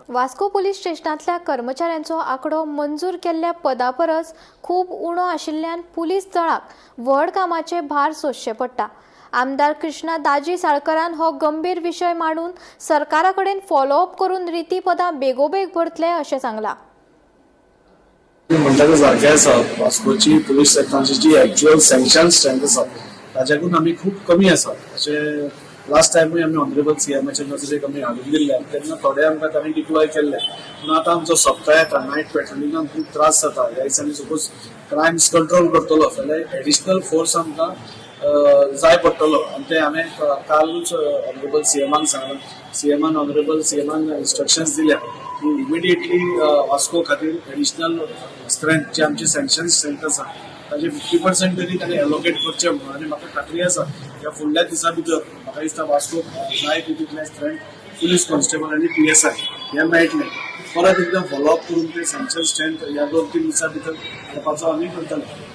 Vasco police स्टेशनांतल्या कर्मचाऱ्यांचो आंकडो मंजूर केल्ल्या पदा परस खूब उणो आशिल्ल्यान पुलीस दळाक व्हड कामाचे भार सोंसचे पडटा. आमदार कृष्णा दाजी साळकरान हो गंभीर विशय मांडून सरकारा कडेन फॉलोअप करून रिती पदां बेगोबेग भरतले अशें सांगलां. म्हणटा ते सारकें आसा. वास्कोची पुलीस स्टेशनाची जी एक्च्युअल सँक्शन स्ट्रेंथ आसा, ताच्याकून आमी खूब कमी आसा अशें लास्ट टायमूय आमी ऑनरेबल सीएमाच्या नजरेक आमी हाडून दिल्ले. तेन्ना थोडे आमकां तांणी डिप्लॉय केल्ले. पूण आतां आमचो सप्ता येता, नायट पेट्रोलिंगान खूब त्रास जाता. ह्या दिसांनी सपोज क्रायम्स कंट्रोल करतलो जाल्यार एडिशनल फोर्स आमकां जाय पडटलो आनी ते हांवें कालूच ऑनरेबल सीएमान सांगलां. सीएमान, ऑनरेबल सीएमान इन्स्ट्रक्शन्स दिल्या की इमिडिएटली वास्को खातीर एडिशनल स्ट्रेंथ, जे आमची सँक्शन स्ट्रेंथ आसा, ताजे 50% तरी ताणें एलोकेट करचें म्हणून. आनी म्हाका खात्री आसा, ह्या फुडल्या दिसा भितर म्हाका दिसता वास्को जाय तितले स्ट्रेंथ पुलीस कॉन्स्टेबल आनी पीएसआय हे मेळटले. परत एकदां फॉलोअप करून ते सँक्शन स्ट्रेंथ ह्या 2-3 दिसां भितर हाडपाचो आमी करतले.